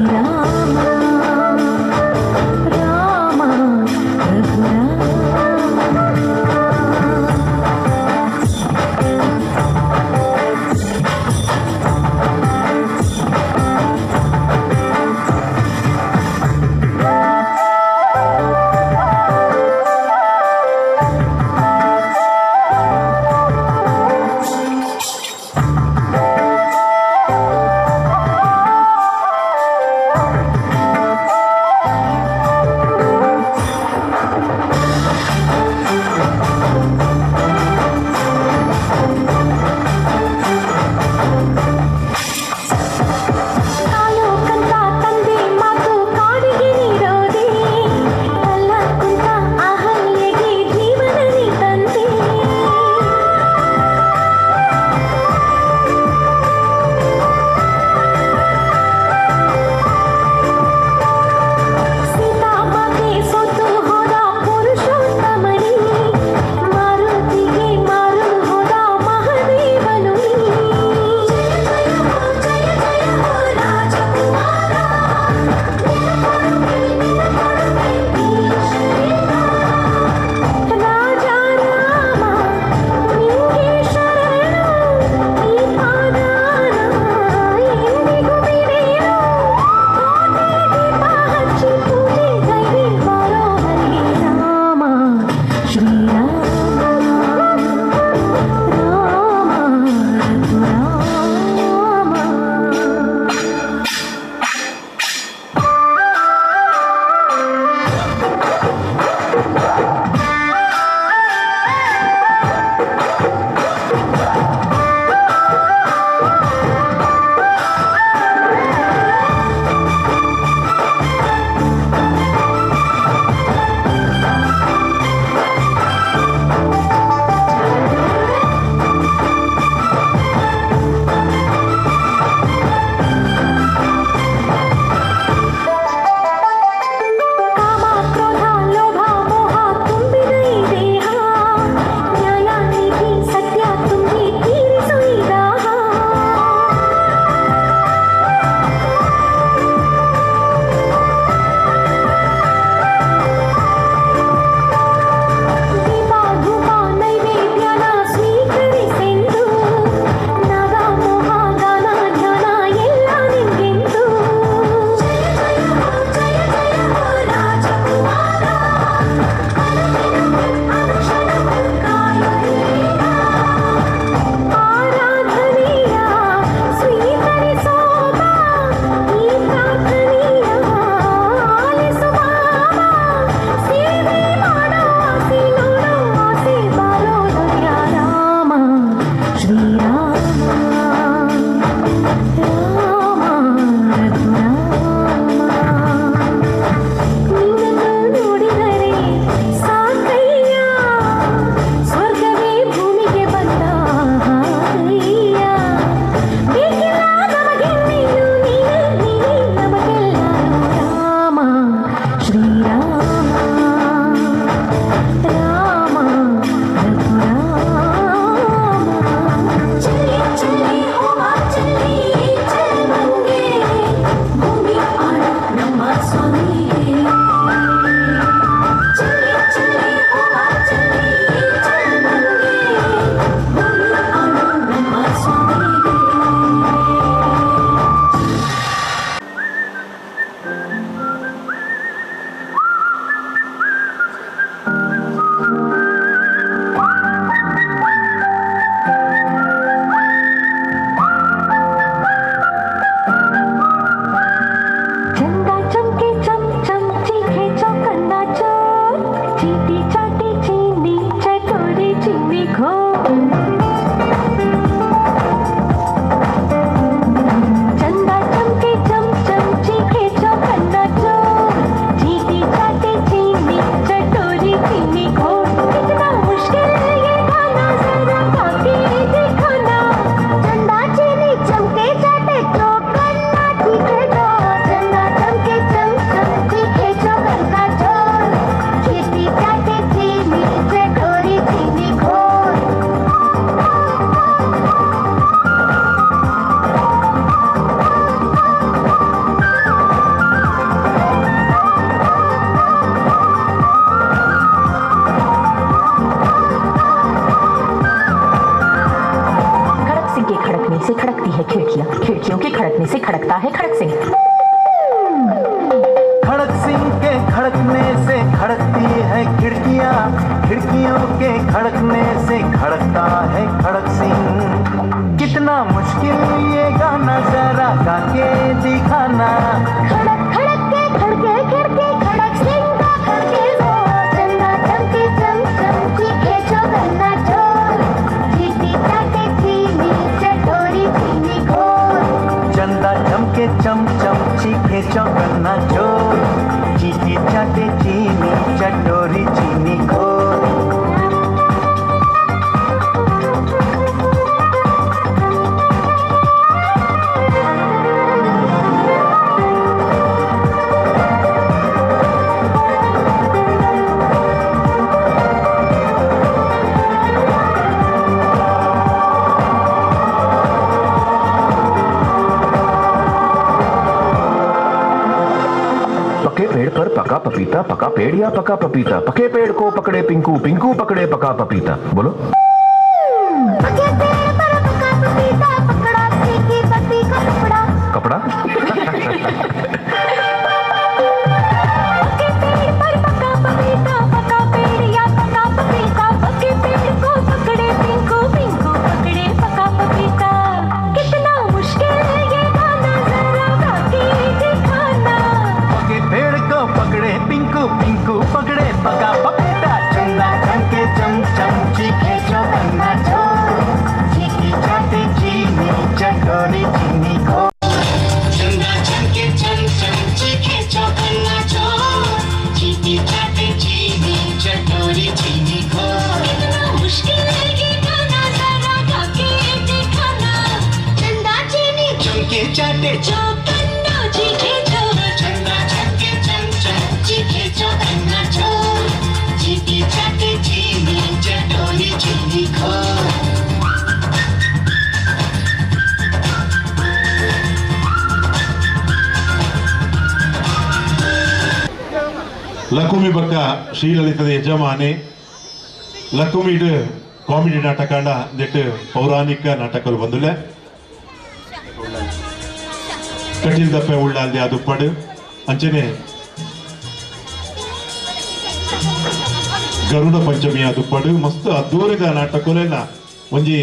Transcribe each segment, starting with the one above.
ಶ್ರೀರಾಮ ರಾಮ ರಘುರಾಮ. ಕಾಲು ಕಂತ ತಂದೆ ಮಾತು ಕಾಡಿಗೆ ನೀಡೋದೆ ಅಲ್ಲ, ಕುಂತ ಅಹಲ್ಯೆಗೆ ಜೀವನ ನೀ ತಂದೆ. ಸೀತಾ ಮಾತೆ ಸೋತು ಹೋದ ಪುರುಷೋತ್ತಮನೇ, ಮಾರುತಿಗೆ ಮಾರು ಹೋದ ಮಹದೇವನು ನೀ. ಜಯ ಜಯ ಜಯ ಹೋ ರಾಜಕುಮಾರ, ರಾಜ ರಾಮ ನಿಂಗೆ ಶರಣು, ಈ ಪಾದಾನ ಎಂದಿಗೂ ಬಿಡೆನು. ಕೋಟಿ ದೀಪ ಹಚ್ಚಿ ಪೂಜೆ ಗೈದೆ ಬಾರೋ ಹರಿ ರಾಮ, ಶ್ರೀರಾಮ ರಾಮ ರಘುರಾಮ. ಕಾಮ ಕ್ರೋಧ ಲೋಭ ಮೋಹ ತುಂಬಿದ ಈ ದೇಹ, ನ್ಯಾಯ ನೀತಿ ಸತ್ಯ ತುಂಬಿ ತೀರಿಸು ಈ ದಾಹ. ದೀಪ ಧೂಪ ನೈವೇದ್ಯನ ಸ್ವೀಕರಿಸೆಂದು, ನಾದ ಮೋಹ ಗಾನ ಧ್ಯಾನ ಎಲ್ಲ ನಿಂಗೆಂದು. ಜಯ ಜಯ ಹೋ ಜಯ ಜಯ ಹೋ ರಾಜಕುಮಾರ, ಅನುಕ್ಷಣವೂ ಕಾಯುತ್ತೀರ. ಆರಾಧನೆಯ ಸ್ವೀಕರಿಸೋಬ, ಈ ಪ್ರಾರ್ಥನೆಯ ಆಲಿಸು ಬಾಬಾ. ಸೇವೆ ಮಾಡೋ ಆಸೆ, ನೋಡೋ ಆಸೆ, ಬಾರೋ ದೊರೆಯ ರಾಮ, ಶ್ರೀರಾಮ ರಾಮ ರಘುರಾಮ. ನಿನ್ನನ್ನು ನೋಡಿದರೆ ಸಾಕಯ್ಯ, ಸ್ವರ್ಗವೇ ಭೂಮಿಗೆ ಬಂದ ಹಾಗಯ್ಯ. ಬೇಕಿಲ್ಲ ನಮಗಿನ್ನೇನು, ನೀನೇ ನೀನೇ ನಮಗೆಲ್ಲ ರಾಮ, ಶ್ರೀರಾಮ ರಾಮ ರಘುರಾಮ. ಚೆಲ್ಲಿ ಚೆಲ್ಲಿ ಹೂವ ಚೆಲ್ಲಿ ಚೆಲ್ವಂಗೆ, ಭೂಮಿ ಆಳು ನಮ್ಮ ಸ್ವಾಮಿಗೆ. ಚೆಲ್ಲಿ ಚೆಲ್ಲಿ ಹೂವ ಚೆಲ್ಲಿ ಚೆಲ್ವಂಗೆ, ಭೂಮಿ ಆಳು ನಮ್ಮ ಸ್ವಾಮಿಗೆ. ಚಂದ ಚಮಕೆ ಚಮ್ ಚಮ್ ಚೀಖೆ ಚೌಕನ್ನ ಚೋರ್, ಚೀಟಿ ಚಾಟಿ ಚೀನಿ ಚಕೋರಿ ಚಿನ್ನಿ ಖೋ. ಚಂದ ಚಮಕೆ ಚಮ್ ಚಮ್ ಚೀಖೆ ಚೌಕನ್ನ ಚೋರ್, ಚೀಟಿ चाटी चीनी चटोरी चीनी खोर। कितना मुश्किल ये गाना, जरा गा के दिखाना। ಚಂದ ಚೀನಿ ಚಮಕೆ ಚಾಟೆ ಚೌಕನ್ನ ಚೀಕೆ ಚೋರ್, ಚಂದ ಚಮಕೆ ಚಮ್ ಚಮ್ ಚೀಕೆ ಚೌಕನ್ನ ಚೋರ್, ಚೀಟಿ ಚಾಟೆ ಚೀನಿ ಚಟೋರಿ ಚೀನಿ ಖೋರ್. खड़कने से खड़कता है खड़क सिंह। खड़क सिंह के खड़कने से खड़कती है खिड़कियां, खिड़कियों के खड़कने से खड़कता है खड़क सिंह। कितना मुश्किल ये गाना जरा गा के दिखाना। खड़क खड़क के खड़के खड़के खड़क सिंह का खड़के जोर। चंदा चमके चम चम चीखे चौकन्ना चोर, चीटी चाटे चीनी चटोरी चीनी खोर। चंदा चमके चम चम चीखे चौकन्ना चोर, चीटी चाटे चीनी चटोरी चीनी खोर। पके पेड़ पर पका पपीता, पका पेड़ या पका पपीता, पके पेड़ को पकड़े पिंकू, पिंकू पकड़े पका पपीता। बोलो। पके पेड़ पर पका पपीता, पकड़ा सीकी पति का कपड़ा। कपड़ा? पके पेड़ पर पका पपीता, पका पेड़ या पका पपीता, पके पेड़ को पकड़े पिंकू, पिंकू पकड़े पका पपीता। कितना मुश्किल ये गाना जरा गा के दिखाना। पके पेड़ को पकड़े पिंकू, पिंकू पकड़े पका पपीता। चंदा चमके चम चम चीखे चौकन्ना चोर, चीटी चाटे चीनी चटोरी चीनी खोर। चंदा चमके चम चम चीखे चौकन्ना चोर, चीटी चाटे चीनी चटोरी चीनी खोर। कितना मुश्किल ये गाना जरा गा के दिखाना। चंदा चीनी चमके चाटे चौकन्ना चीखे चोर, चंदा चमके चम चम चीखे चौकन्ना चोर, चीटी चाटे चीनी चटोरी चीनी खोर। ಲಕುಮಿ ಬಕ್ಕ ಶ್ರೀಲಲಿತದ ಯಜಮಾನೆ ಲಕುಮಿಡ್ ಕಾಮಿಡಿ ನಾಟಕಾಂಡ ನೆಟ್ ಪೌರಾಣಿಕ ನಾಟಕలు ಬಂದುಲೆ ಕಟೀಲ್ ದಪ್ಪೆ ಉಳ್ಳಾಲ್ದೆ ಅದು ಪಡು ಅಂಚನೆ ಗರುಡ ಪಂಚಮಿ ಅದು ಪಡು ಮಸ್ತ್ ಅದ್ದೂರಿದ ನಾಟಕಲೆನ ಒಂಜಿ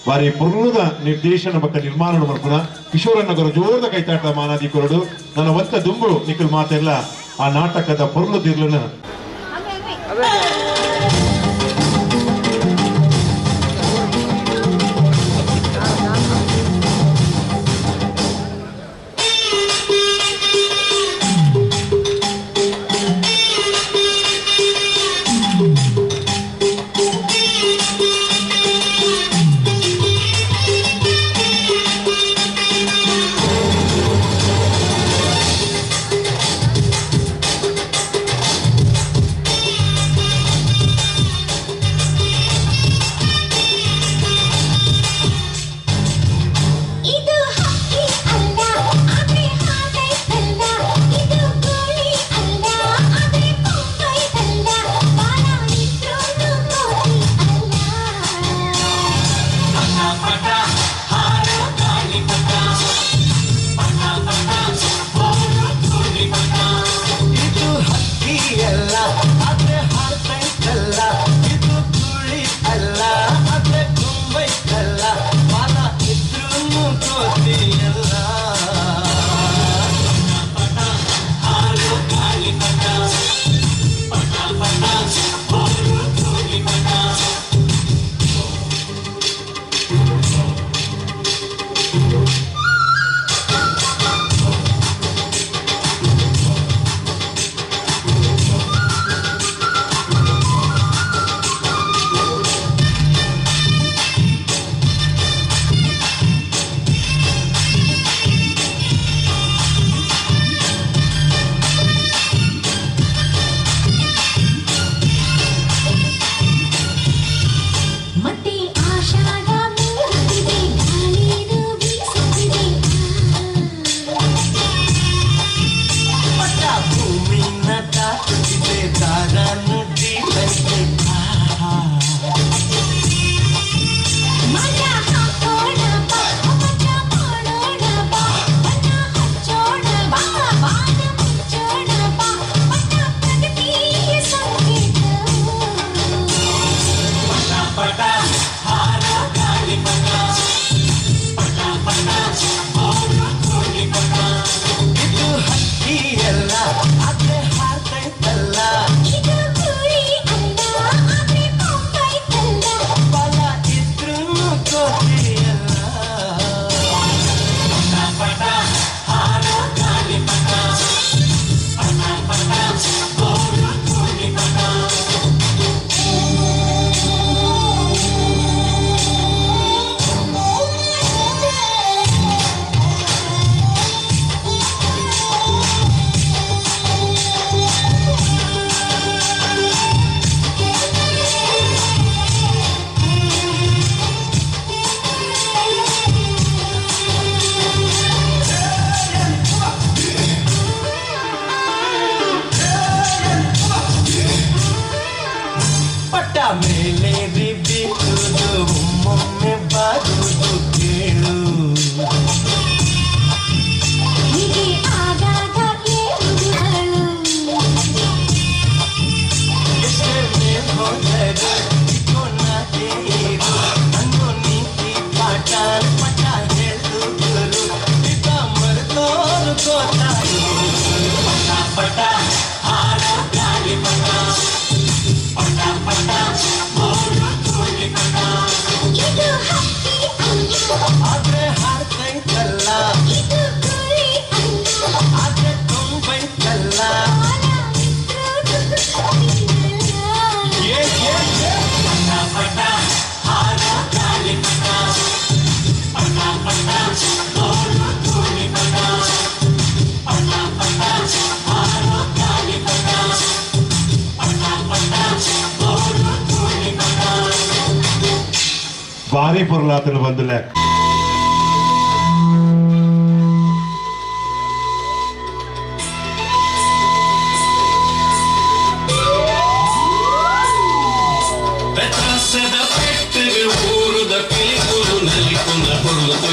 ಬಾರಿ ಪೊರ್ಲುದ ನಿರ್ದೇಶನ ಬಕ್ಕ ನಿರ್ಮಾಣ ಮಲ್ಪುನ ಕಿಶೋರನಗರ ಜೋರದ ಕೈತಾಟ ಮಾನಾದಿ ಕೊರಡು ನನ್ನ ಒತ್ತ ದುಂಬು ನಿಖಿಲ್ ಮಾತೆಲ್ಲ ಆ ನಾಟಕದ ಪೊರ್ಲು ದಿರ್ಲನ चंदा ಆದ್ರೆ ಹಾರ್ತೈತಲ್ಲ. ಇದು ಗೂಳಿ ಅಲ್ಲ, ಆದ್ರೆ ಕೊಂಬೈತಲ್ಲ. ಬಲ ಇದ್ರೂ ಕೋತಿಯಲ್ಲ. ಪಟ ಹಾರೋ ಗಾಳಿಪಟ, ಪಟ ಪಟ ಬೋರು ಧೂಳಿಪಟ. ಪಟ್ಟ ಮೇಲೇರಿ ಬೀಳುವುದು ಒಮ್ಮೊಮ್ಮೆ ಬಾರುವುದು ಕೇಳು. ಹೀಗೆ ಆಗಾಗ ಏರುವುದು ಅಳು. ಎಷ್ಟೇ ಮೇಲ್ ಹೋದರೆ ಚಿಕ್ಕೋನಾಗೆ ಇರು ಅನ್ನೋ ನೀತಿ ಪಾಠ ಪಠ ಹೇಳ್ದು ಗುರು ಇದ ಮರೆತೋರು ಗೋತಾರು. ಪಟ ಪಟ ಹಾರೋ ಗಾಳಿಪಟ, ಪಟ ಪಟ ಬೋರು ಧೂಳಿಪಟ. ಇದು ಹಕ್ಕಿ ಅಲ್ಲ, ಆದ್ರೆ ಹಾರ್ತೈತಲ್ಲ. ಇದು ಗೂಳಿ ಅಲ್ಲ, ಆದ್ರೆ ಕೊಂಬೈತಲ್ಲ. ಬಾಲ ಇದ್ರೂ ಕೋತಿಯಲ್ಲ. ಏ ಏ ಏ. ಪಟ ಪಟ ಹಾರೋ ಗಾಳಿಪಟ, ಪಟ ಪಟ ಬೋರು ಧೂಳಿಪಟ, ಪಟ ಪಟ ಹಾರೋ ಗಾಳಿಪಟ, ಪಟ ಪಟ ಬೋರು ಧೂಳಿಪಟ. ಭಾರಿ ಪೊರ್ಲಾತನ ಬಂದುಲೆ. ಬೆತ್ತಾಸದ ಪೆಟ್ಟಿಗೆ ಊರುದ ಪಿಲಿಕುಲು ನಲಿಕುನ ಹೊರತು.